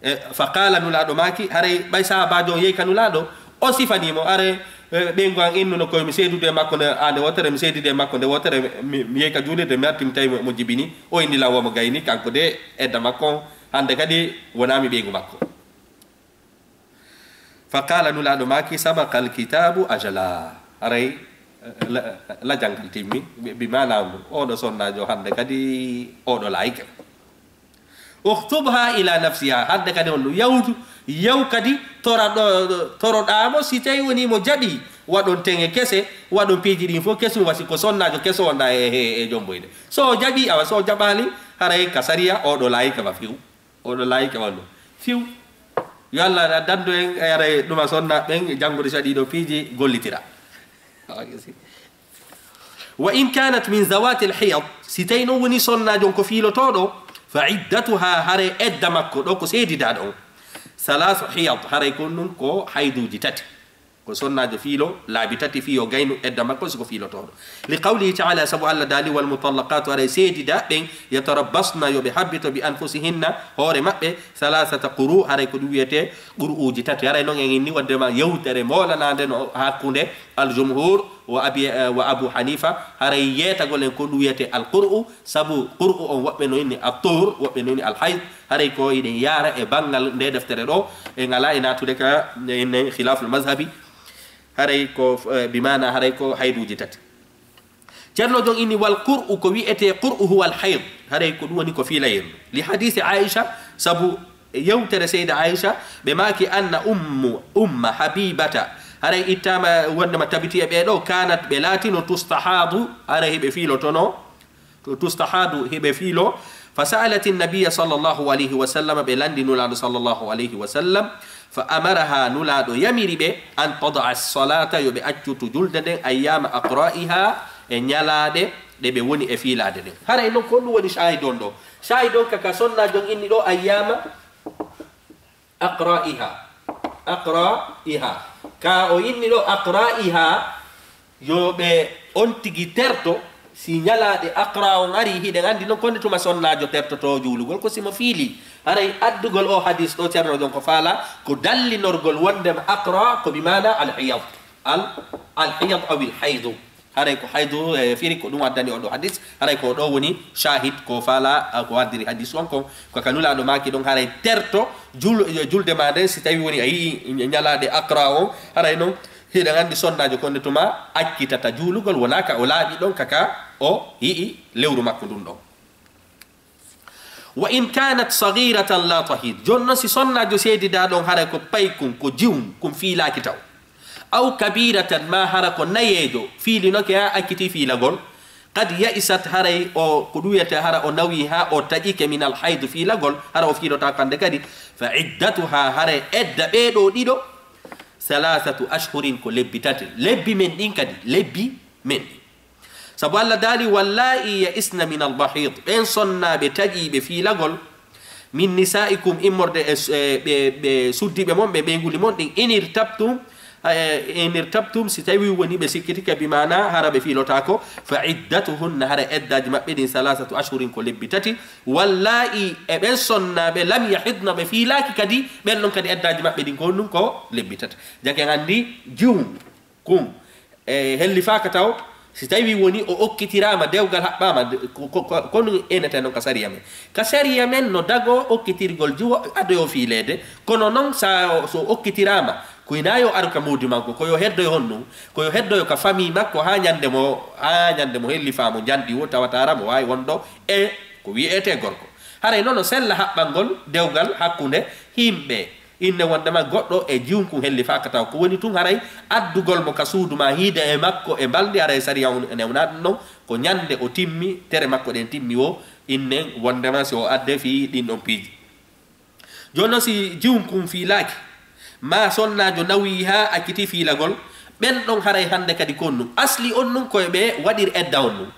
e, fa qala, Nulaaɗo maaki, haray ɓay sahaabaajo on yehi ka Nulaaɗo, o sifanii mo, haray, e, ɓeyngu an innuno koye mi seedude e makko nde, a, nde wootere, mi seedude e makko nde wootere, mi, mi yehi ka juulirde, mi arti mi tawi mo, mo jibini, o inni lan wo mo gayni, kanko de edda makko on, hannde kadi wonaa mi ɓeyngu makko. Fa qala, Nulaaɗo maaki, sabaqa alkitabu ajala. Haray, eh, la, la janngal timmi, bi, bi maana on, oɗo sonnaajo hannde kadi, oɗo laayike. Uktubha ila nafsiha, hannde kadi on ɗum yawtu, yaw kadi tora ɗo, toroɗaa mo, si tawi woni mo jaɓi, waɗon teŋe kese, waɗon piiji ɗin fof kesum, wasi ko sonnaajo keso wonɗaa e, e, e jomboyde. So o jaɓi, awa so o jaɓaali, haray ka sariya, oɗo laayike ma few. Oɗo laayike wallu. Fiw. Yo Allah dandu en, e ara e ɗuma sonna ɓen janngude saɗi ɗo piiji gollitira. Wa in kanat min zawati al-hiyad, si tawi non woni sonnaajo on ko fiilotooɗo, fa iddatuha, haray edda makko ɗo ko seedidaaɗo on. Salasu hiyad, haray kon ɗum ko hayduuji tati. Ko sonnaajo fiilo laabi tati fii yo gaynu edda makko si ko fiilotooɗo. Li qawlihi ta'ala, sabu Allah daali, wal mutallaqatu, haray seedida ɓen, yatarabbasna, yo ɓe habbito, bi anfusihinna, hoore maɓɓe, salasata quru, haray ko ɗum wiyetee qur'uuji tati. Haray non en inni waddema yewtere moolanaande no hakkunde al jumhur wa abi, eh, wa Abu Hanifa, haray yeetagol en ko ɗum wiyetee al qur'u, sabu qur'u on woɓɓe no inni al tuhur, woɓɓe no inni al hayd, haray ko eɗen yaara e banngal nde deftere ɗo, en alaa e naatude ka, en, en khilaful mazhabi, haray ko, eh, bi maana haray ko hayduuji tati. Ceerno Jon inni, wal qur'u, ko wi'etee qur'u huwa al hayd, haray ko ɗum woni ko fiilayel. Li hadisi Aisha, sabu yewtere Seyda Aisha, ɓe maaki anna ummu, umma Habibata, haray ittaama wondema tabiti e ɓee ɗo, kanat, ɓe laatino, tustahadu, haray hiɓe fiilotono, to tustahadu, hiɓe fiilo. Fa sa'alati nabiyya sallallahu alayhi wa sallam, ɓe lanndi Nulaaɗo sallallahu alayhi wa sallam. Fa amaraha, Nulaaɗo yamiri ɓe, an tada'a salata, yo ɓe accutu julde nden, ayyama aqra'iha, e ñalaaɗe ɗe ɓe woni e fiilaade ɗen. Haray non ko ɗum woni shahid on ɗo. Shahid on ka, ka sonna jon inni ɗo, ayyama aqra'iha. Aqra'iha. Ka o inni ɗo aqra'iha, yo ɓe on tigi terto, si ñalaaɗe aqra on ari, hiɗen anndi non konde tuma sonnaajo tertoto juulugol, ko si mo fiili. Haray addugol o hadis ɗo, Ceerno Jon ko faala, ko dallinorgol wondema aqra ko bi maana al hiyad. Al, al hiyad aw il haydu. Haray ko haydu, e, firi ko ɗum addani oɗo hadis. Haray ko ɗo woni shahid, ko faala, a, ko addiri hadis on ko, ko ka Nulaaɗo maaki ɗon, haray terto jul-, julde ma nden, si tawi woni a yi'i ñalaaɗe aqra on, haray non, hiɗen anndi sonnaajo konde tuma accitata juulugol, wonaa ka o laaɓi ɗon, ka, ka o yi'i lewru makko ndun ɗon. Wa in kanat saghiratan la tahid. Jooni noon, si sonnaajo seedidaa ɗon, hara ko paykun, ko jiwun, kun fiilaaki taw. Aw kabiratan, ma hara ko nayeejo, fiilinoke haa accitii fiilagol. Qad ya'isat, haray o, ko ɗum wiyetee, hara o nawii haa o taƴike, min al hayd, fiilagol, hara o fiilotaako hannde kadi. Fa iddatuha, haray edda ɓee ɗoo ɗiɗo, thalathatu ashhurin, ko lebbi tati. Lebbi men ɗin kadi, lebbi men ɗin. Sabu Allah daali, "Wallaa'i ya'isna min al-mahiid", ɓen sonnaaɓe taƴiiɓe fiilagol, "min nisaa'ikum", immorde e s-, e ɓe, ɓe suddiiɓe mon, ɓe ɓeynguuli mon ɗin, "in irtabtum", e, "in irtabtum", si tawii woni ɓe sikkitike, bi maana hara ɓe fiilotaako, "fa iddatuhunna", hara eddaaji maɓɓe ɗin, "thalathatu ashhurin", ko lebbi tati, "wallaa'i", e ɓen sonnaaɓe, "lam yahidna", ɓe fiilaaki kadi, ɓen ɗon kadi eddaaji maɓɓe ɗin ko honɗun? Ko lebbi tati. Jake anndi jiwun. Kun, e, hellifaaka taw, si tawii woni o okkitiraama, dewgal haɓɓaama, de-, ko, ko, ko, ko ɗum enetee noon ka sariya men. Ka sariya men no dagoo okkitirgol jiwo ado yo fiileede, kono noon sa, so okkitiraama, ko hinaa yo aru ka moodi makko, ko yo heddoyo honɗun, ko yo heddoyo ka famii makko haa ñande mo, haa ñande mo hellifaa mo njanɗi wo tawata hara mo waawi wonɗo e ko wi'etee gorko. Haray noon no sella haɓɓangol dewgal hakkunde yimɓe. Inne wonndema goɗɗo e jiwun kun hellifaaka taw. Ko woni tun haray addugol mo ka suudu maa hiide e makko e mbalndi, haray sariya on newna ɗum ɗon. Ko ñande o timmi, tere makko ɗen timmi wo, innen wonndema si o adde fii ɗin ɗon piiji. Jooni non si jiwun kun fiilaaki, maa sonnaajo nawii haa accitii fiilagol, ɓen ɗon haray hannde kadi ko on ɗum. Asli on ɗum ko e ɓe waɗir edda on ɗum.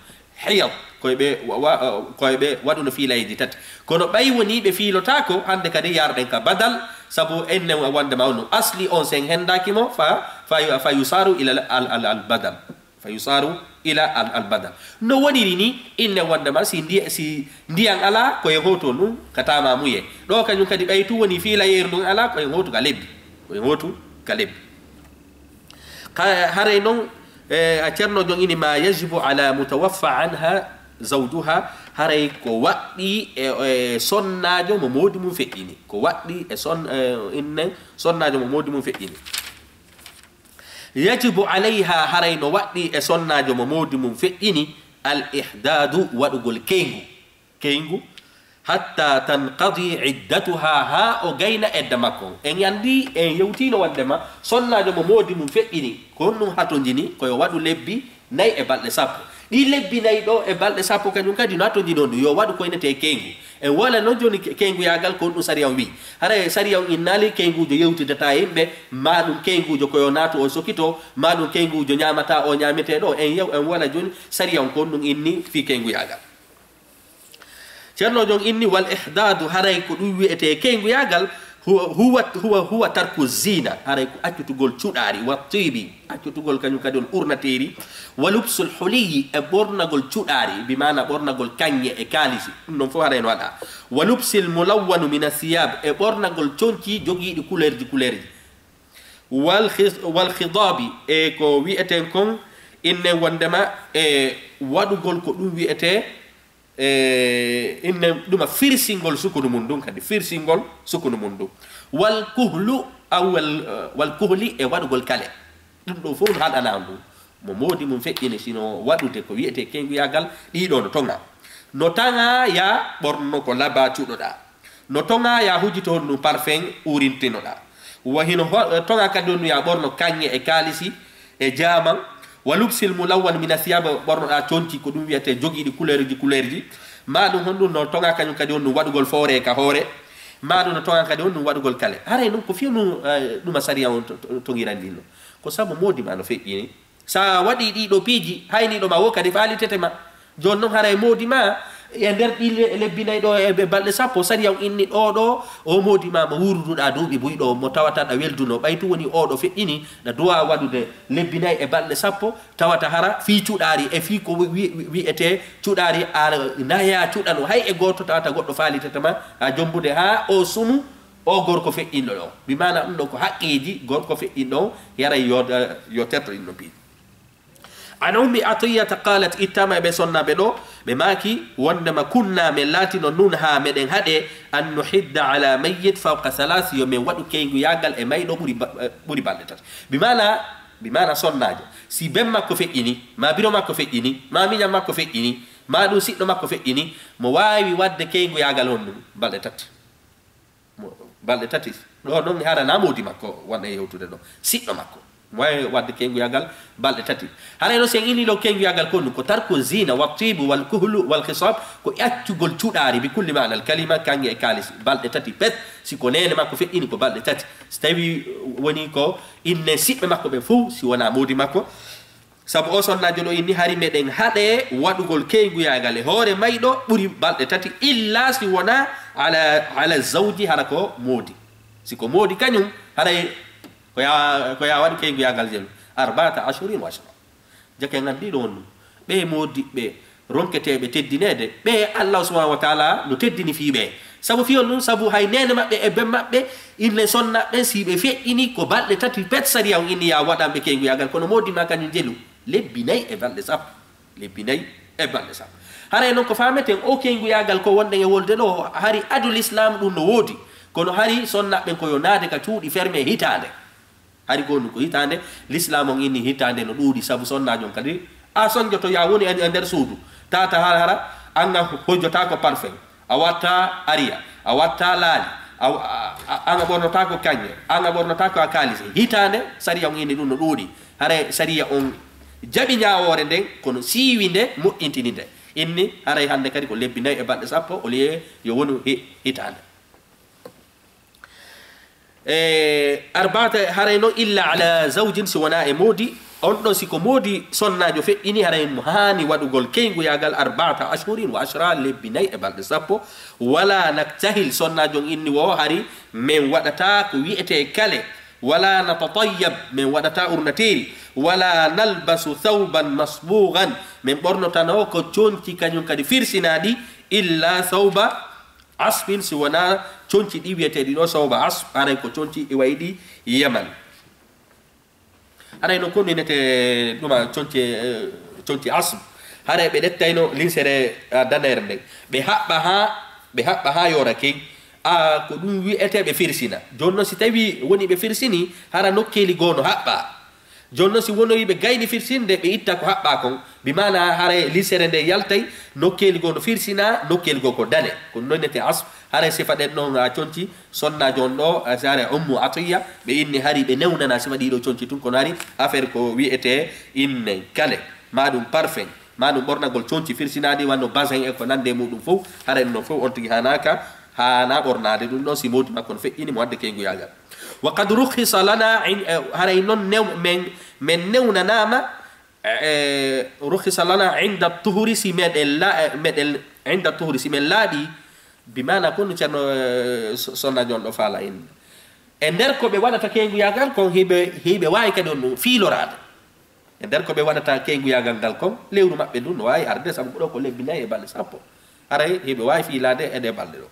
Hiyad, ko e ɓe wa-, wa-, ko e ɓe waɗuno fiilayeeji tati. Kono ɓay wonii ɓe fiilotaako, hannde kadi yarɗen ka badal, sabu enne wonndema on ɗum. Asli on sen henndaaki mo, fa, fa yu-, fa yusaaru ila al, al, al badal. Fa yusaaru ila al, al badal. No woniri ni, inne wonndema si ndi-, si ndiyan alaa, ko en hootu on ɗum ka taamaamuye. Ɗoo kañum kadi ɓay tun woni fiilayeeru ndun alaa, ko en hootu ka lebbi. Ko en hootu ka lebbi. Ka-, haray non, e, a ceerno jon ini ma yajibu ala mutawaffa anha zawjuha, haray ko waɗɗii e, e sonnaajo mo moodi mum feƴƴini. Ko waɗɗii e son-, e, innen sonnaajo mo moodi mum feƴƴini. Yajibu alayha, haray no waɗɗii e sonnaajo mo moodi mum feƴƴini, al ihdadu, waɗugol keyngu. Keyngu, hatta tanqadi iddatuha, haa o gayna edda makko on. En anndi, en yewtiino wonndema sonnaajo mo moodi mum feƴƴini, ko honɗum hatonjini, ko yo waɗu lebbi nayi e balɗe sappo. Ɗii lebbi nayi ɗoo e balɗe sappo kañum kadi no hatonjini on ɗum, yo waɗu ko inetee keyngu. En wala non jooni ke-, keynguyaagal ko honɗum sariya on wi'i. Haray sariya on innaali keynguujo yewtidataa e yimɓe, maa ɗum keynguujo ko yo naatu o sokito, maa ɗum keynguujo ñaamataa o ñaametee ɗoo. En yew-, en wala jooni sariya on ko honɗum inni fii keynguyagal. Ceerno jon inni, wal ihdadu, haray ko ɗum wi'etee keynguyagal, huwa, huwa, huwa, huwa tarku zina, haray ko accutugol cuɗaari, wa tibi, accutugol kañum kadi on urnateeri, wa lubsul huliyi, e ɓornagol cuɗaari, bi maana ɓornagol kaŋŋe e kaalisi, ɗum ɗon fof haray no waɗaa. Wa lubsil mulawwanu min asiyab, e ɓornagol conci jogiiɗi kuleerji kuleerji. Wal khis-, wal khidabi, e ko wi'eten kon, innen wonndema e waɗugol ko ɗum wi'etee, e, innen ɗuma firsingol sukunu mum ndun kadi, firsingol sukunu mum ndun. Wal kuhlu, aw wal, wal kuhli, e waɗugol kale. Ɗum ɗoo fof no haɗanaa on ɗum. Mo moodi mum feƴƴini, sino waɗude ko wi'etee keynguyagal, ɗii ɗoo no toŋaa. No taŋaa ya ɓorno ko labaa cuɗoɗaa. No toŋaa ya hujito honɗum parfum urintinoɗaa. Wa hino ho-, toŋaa kadi honɗum ya ɓorno kaŋŋe e kaalisi e jaaman. Wa lubsil mulawwan mina siyaba, ɓornoɗaa conci ko ɗum wi'etee jogiiɗi kuleerji kuleerji. Maa ɗum honɗum no toŋaa kañum kadi honɗum waɗugol foore ka hoore. Maa ɗum no toŋaa kadi honɗum waɗugol kale. Haray non ko fii ɗum, eh, ɗuma sariya on to-, to-, toŋirani ɗin no. Ko sabu moodi maa no feƴƴini. Sa waɗii ɗii ɗoo piiji, hay nii ɗo ma woo kadi faalitete ma. Jooni non haray moodi ma, e nder ɗii le-, lebbi nayi ɗoo e, e balɗe sappo, sariya on inni ɗoo ɗoo, o moodi ma mo wuuruduɗaa duuɓi buy ɗoo, mo tawata ɗa welduno, ɓay tun woni oo ɗoo feƴƴini, ɗa duwaa waɗude lebbi nayi e balɗe sappo, tawata hara fii cuɗaari e fii ko wi-, wi-, wi'etee cuɗaari, a nayaa cuɗano hay e gooto, tawata goɗɗo faalitete ma, a jombude haa o sumu, o gorko feƴƴinɗo ɗoo. Bi maana ɗum ɗoo ko haqqeeji gorko feƴƴinɗo on, haray yo, yo terto ɗin ɗoo piiji. An Ummi Atiyata qalat, ittaama e ɓee sonnaaɓe ɗoo, ɓe maaki wonndema, kunna, men laatino, nunha, meɗen haɗee, an nuhidda ala mayyit fawqa thalath, yo men waɗu keynguyaagal e mayɗo ɓuri ba-, ɓuri balɗe tati. Bi maana, bi maana sonnaajo, si ben makko feƴƴini, maa biro makko feƴƴini, maa miñan makko feƴƴini, Maa ɗum siɗɗo makko feƴƴini, mo waawi waɗde keynguyagal honɗum? Balɗe tati. Mo, balɗe tati. Ɗo noon hara na moodi makko won e yewtude ɗo. Siɗɗo makko. Mo waawi waɗde keynguyagal balɗe tati. Haray no si en inni ɗo keynguyagal ko ɗum, ko tarku zina, wa tibu, wal kuhlu, wal khisab, ko accugol cuɗaari, bi kulli maana al kalima, kanŋe e kaalis, balɗe tati pet. Si ko neene makko feƴƴini ko balɗe tati. Si tawi woni ko inne siɓɓe makko ɓe fof, si wonaa moodi makko. Sabu o sonnaajo ɗo inni hari meɗen haɗe waɗugol keynguyagal e hoore mayɗo ɓuri balɗe tati, illa si wonaa ala, ala zawji, hara ko moodi. Si ko moodi kañum, haray ko ya, ko ya waɗu keynguyagal jelu. Arba'ata ashhurin wa ashra. Jake ngan ɗiɗo on ɗum. Ɓe moodiɓɓe ronketeeɓe teddineede, ɓe Allah subhanahu wa taala no teddini fii ɓe. Sabu fii on ɗum, sabu hay neene maɓɓe e ben maɓɓe, inne sonna ɓen, si ɓe feƴƴini ko balɗe tati pet, sariya on inni ya waɗan ɓe keynguyagal, kono moodi ma kañum jelu lebbi nayi e balɗe sappo. Lebbi nayi e balɗe sappo. Haray noon ko faameten o keynguyagal ko wonɗen e wolde ɗo, hari adu l'islam ɗum no woodi, kono hari sonna ɓen ko yo naade ka cuuɗi ferme hitaande. Hari ko ɗum ko hitaande, l'islam on inni hitaande no ɗuuɗi, sabu sonnaajo on kadi a sonjoto ya woni e, e nder suudu, tata hara, hara, an a hojjotaako parfum, a watta ariya, a watta laali, a, a, a, an a ɓornotaako kañe, an a ɓornotaako a kaalise. Hitaande, sariya on inni ɗum no ɗuuɗi. Haray sariya on jaɓi ñaawoore nden, kono siiwi nde, moƴƴintini nde. Inni, haray hannde kadi ko lebbi nayi e balɗe sappo, au lieu yo wonu hi-, hitaande. E, arba'ata, haray noon illa ala zawjin, si wonaa e moodi, on ɗon si ko moodi sonnaajo feƴƴini, haray mo haani waɗugol keynguyagal arba'ata ashhurin wa ashra, lebbi nayi e balɗe sappo, wala naktahil, sonnaajo on inni wo hari, men waɗataa ko wi'etee kale, wala natatayyab, men waɗataa urnateeri, wala nalbasu thawban masbughan, men ɓornotanoo ko conci kañum kadi firsinaaɗi, illa thawba asbin, si wonaa conci ɗi wi'eteeɗi ɗo sawba asb, haray ko conci iwayɗi Yaman. Haray no konnunete ɗuma conci, eh, conci asb. Haray ɓe ɗettayno linsere, ah, daneere nden. Ɓe haɓɓa haa, ɓe haɓɓa haa yoora key. Ah, ko ɗum wi'etee ɓe firsina. Jooni noon si tawii woni ɓe firsini, hara nokkeeli goo no haɓɓa. Jooni noon, si wonoyi ɓe gayni firsinde, ɓe itta ko haɓɓaa kon, bi maana haray linsere nde yaltay, nokkeeli goo no firsinaa, nokkeeli goo ko dane. Ko noon nete asb, haray sifa ɗen noon a conci, sonnaajo on ɗo, a si haray Ummu Atiyya, ɓe inni hari ɓe newnana sifa ɗiɗo conci tun, kono hari affaire ko wi'etee inne kale, maa ɗum parfum, maa ɗum ɓornagol conci firsinaaɗi, wano basin e ko nande muɗum fof, haray ɗum ɗon fof on tigi haanaaka, haanaa ɓornaade ɗum ɗon, si moodi makko no feƴƴini mo wadde keynguyagal. Wa qad rukhisa lana in-, eh, haray noon new-, men, men newnanaama, eh, rukhisa lana inda tuhuri, si meɗen la-, eh, meɗen inda tuhuri, si men laaɓi, bi maana ko no Ceerno, eh, so-, sonna jon ɗo faala en. E nder ko ɓe waɗata keynguyagal kon, hiɓe, hiɓe waawi kadi on ɗum fiiloraade. E nder ko ɓe waɗata keynguyagal ngal kon, lewru maɓɓe ndun no waawi arde, sabu ko ɗo ko lebbi nayi e balɗe sappo. Haray hiɓe waawi fiilaade e ɗe balɗe ɗo.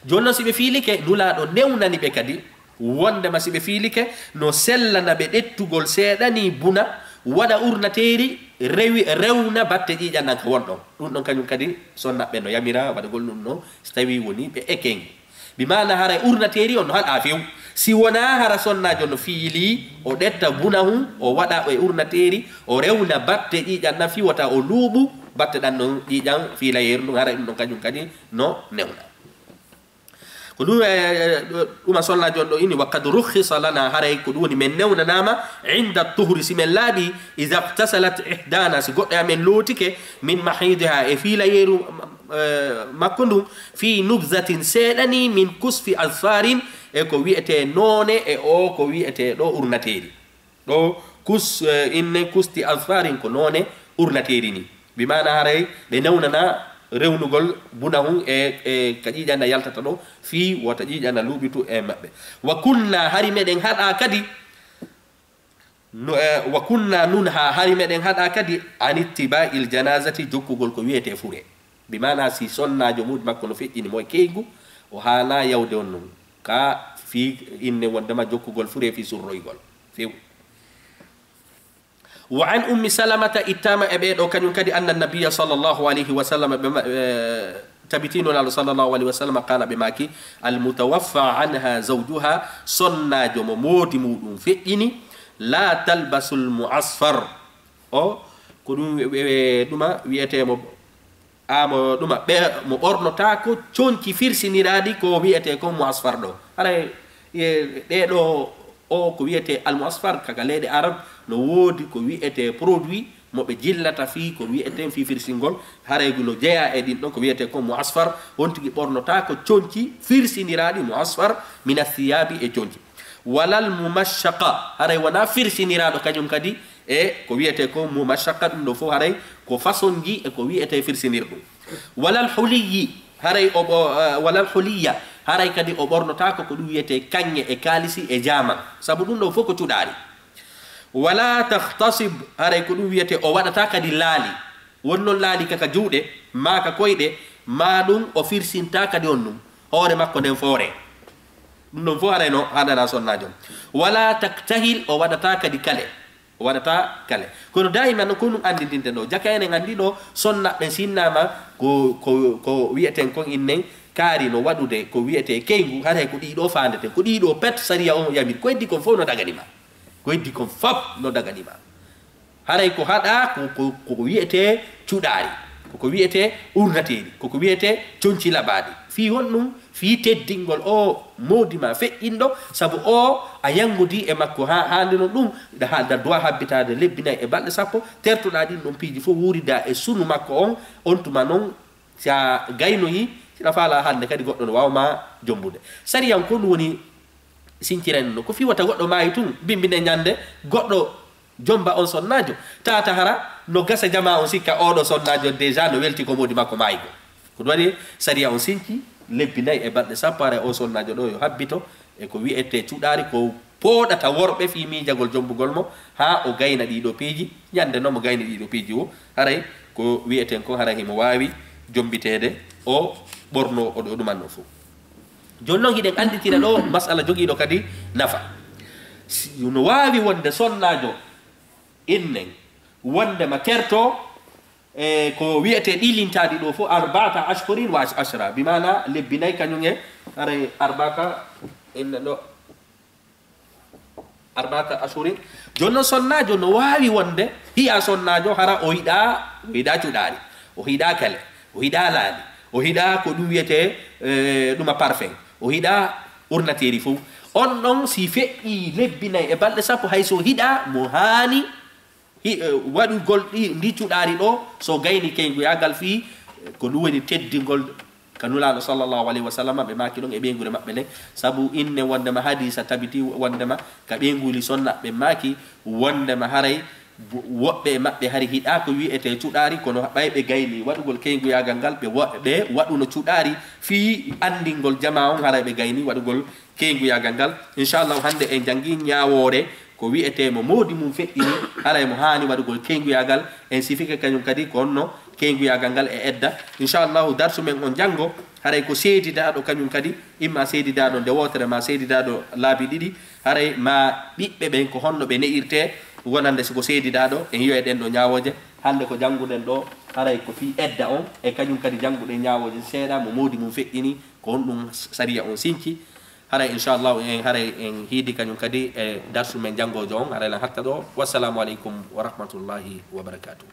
Jooni noon, si ɓe fiilike, Nulaaɗo newnani ɓe kadi, wondema si ɓe fiilike, no sellana ɓe ɗettugol seeɗa ni buna, waɗa urnateeri, rewi, rewna batte ƴiiƴan ɗan ka won ɗon. Ɗum ɗon kañum kadi, sonnaɓe no yamira waɗugol ɗum no, si tawii woni ɓe e keyngu. Bi maana haray urnateeri on no haɗa few. Si wonaa hara sonnaajo no fiili, o ɗetta buna hun, o waɗa e urnateeri, o rewna batte ƴiiƴan ɗan fii wota o luuɓu, batte ɗan non ƴiiƴan fiilayeeru ndun, haray ɗum ɗon kañum kadi no newna. Ko ɗum, eh, ɗuma sonnaajo on ɗo inni, wa qad rukhisa lana, haray ko ɗum woni men newnanaama, inda tuhri, si men laaɓi, iza ightasalat ihdana, si goɗɗo e amen lootike, min mahidiha, e fiilayeeru, eh, makko ndun, fi nubzatin, seeɗa ni, min kusfi azfarin, e ko wi'etee noone, e o ko wi'etee ɗo urnateeri. Ɗo kus, eh, inne kusti azfarin ko noone urnateeri ni. Bi maana haray ɓe newnana rewnugol buna hun e, e ka ƴiiƴan ɗan yaltata ɗo fii wota ƴiiƴan ɗan luuɓitu e maɓɓe. Wa kunna, hari meɗen haɗa kadi, no, eh, wa kunna nunha, hari meɗen haɗa kadi an ittiba'il janazati, jokkugol ko wi'etee fure. Bi maana si sonnaajo muudi makko no feƴƴini mo e keyngu, o haanaa yawde on non. Ka fii inne wondema jokkugol fure fii surroygol. Few. Wa an Ummi Salamata, ittaama e ɓee ɗoo kañum kadi, anna nabiyya sallallahu alayhi wa sallam, ɓe ma-, eh, tabiti Nulaaɗo sallallahu alayhi wa sallam, qaala, ɓe maaki, al mutawaffa anha zawjuha, sonnaajo mo moodi muuɗum feƴƴini, la talbasul mu'asfar, o Ko ɗum ɓe ɗuma wiyetee mo, a mo ɗuma ɓe mo ɓornotaako conci firsiniraaɗi ko wiyetee ko mo asfar ɗo. Haray ɗee ɗo o ko wiyetee almo asfar kaka leyɗe arab, no woodi ko wiyetee produit mo ɓe jillata fii ko wiyetee fii firsingol. Haray no jeyaa e ɗin ɗon ko wiyetee ko mo asfar, on tigi ɓornotaako conci firsiniraaɗi mo asfar, mina siyaabi e conci. Walal mumashaqa, haray wonaa firsiniraaɗo kañum kadi e ko wiyetee ko mumashaqa, ɗum ɗo fof haray ko façon ji e ko wiyetee firsinirɗum. Walal huliyyi, haray o ɓo-, eh, walal huliyya, haray kadi o ɓornotaako ko ɗum wiyetee kañŋe e kaalisi e jaaman, sabu ɗum ɗo fof ko cuɗaari. Wala tahtasib, haray ko ɗum wiyetee o waɗataa kadi laali, won noon laali kaka juuɗe, maa ka koyɗe, maa ɗum o firsintaa kadi on ɗum hoore makko nden foore. Ɗum ɗon fof haray no haɗana sonnaajo. Wala taktahil, o waɗataa kadi kale. O waɗataa kale. Kono daayiman no ko ɗum anndintinte ɗo. Jaka enen anndi ɗo, sonnaaɓe sinnaama ko, ko, ko wiyeten kon innen, kaari no waɗude ko wiyetee keyngu, haray ko ɗii ɗo faandeten. Ko ɗii ɗo pet sariya on yamiri. Ko heddi kon fof no dagani ma. Ko heddi kon fof no dagani ma. Haray ko haɗaa ko, ko, ko wiyetee cuɗaari, ko ko wiyetee urnateeri, ko ko wiyetee conci laɓaaɗi. Fii honɗum? Fii teddingol o moodi ma feƴƴinɗo, sabu o a yanngodii e makko haa, haa nde no ɗum, ɗa haa, ɗa duwa habbitaade lebbi nayi e balɗe sappo, tertoɗaa ɗin ɗon piiji fof, wuuridaa e sunu makko on, on tuma non, si a gaynoyii, si ɗa faalaa hannde kadi goɗɗo no waawa ma jombude. Sariyan ko ɗum woni sincirani no. Ko fii wota goɗɗo maayi tun, bimbi nde ñande, goɗɗo jomba on sonnaajo. Tata hara no gasa jamaa on sikka oɗo sonnaajo déjà no welti ko moodi makko maayi ko. Ko ɗum waɗi sariya on sinci lebbi nayi e balɗe sappo, haray o sonnaajo ɗo yo habbito e ko wiyetee cuɗaari ko pooɗata worɓe fii miijagol jombugol mo haa o gayna ɗii ɗo piiji. Ñande non mo gayni ɗii ɗo piiji wo, haray ko wiyeten kon haray himo waawi jombiteede o ɓorno o ɗo ɗuman non fof. Jooni non hiɗen annditira ɗo masala jogiiɗo kadi nafa. Si, no waawi wonde sonnaajo innen wonde ma terto e ko wiyetee ɗii lintaaɗi ɗo fof arba'ata ashhurin wa ash-, ashra, bi maana lebbi nayi kañum e haray arba'ata inne ɗo. Arba'ata ashhurin. Jooni non sonnaajo no waawi wonde hiya sonnaajo hara o yiɗaa, o yiɗaa cuɗaari, o yiɗaa kale, o yiɗaa laali, o yiɗaa ko ɗum wiyetee, eh, ɗuma parfum, o yiɗaa urnateeri fof. On ɗon si feƴƴii lebbi nayi e balɗe sappo hay so yiɗaa mo haani hi-, eh, waɗugol ɗi, ndi cuɗaari ɗo, so gayni keynguyagal fii, eh, ko ɗum woni teddingol ka Nulaaɗo sallallahu alayhi wa sallam, ɓe maaki ɗon e ɓeynguure maɓɓe nden. Sabu inne wondema hadiisa tabiti wondema ka ɓeynguuli sonna ɓe maaki wondema haray bo-, woɓɓe e maɓɓe hari hiɗaa ko wiyetee cuɗaari, kono ɓay ɓe gayni waɗugol keynguyagal ngal, ɓe wa-, ɓe waɗuno cuɗaari fii anndingol jamaa on haray ɓe gayni waɗugol keynguyagal ngal. Inchallahu hannde en janngi ñaawoore ko wiyetee mo moodi mum feƴƴini, haray mo haani waɗugol keynguyagal, en sifike kañum kadi ko honno keynguyagal ngal e edda. Inchallahu darsu men on janngo, haray ko seedidaaɗo kañum kadi, imma seedidaaɗo nde wootere ma seedidaaɗo laabi ɗiɗi, haray ma ɓiɓɓe ɓen ko honno ɓe ne'irtee, wonande si ko seedidaaɗo, en yi'oy ɗen ɗo ñaawooje. Hannde ko jannguɗen ɗo, haray ko fii edda on, e kañum kadi jannguɗen ñaawooje seeɗa mo moodi mum feƴƴini, ko honɗum sariya on sinci. Haray inchallahu en, haray en hiidi kañum kadi e darsu men janngoojo on, haray lan hatta ɗo. Wassalamu aleykum wa rahmatullahi wa barakatuh.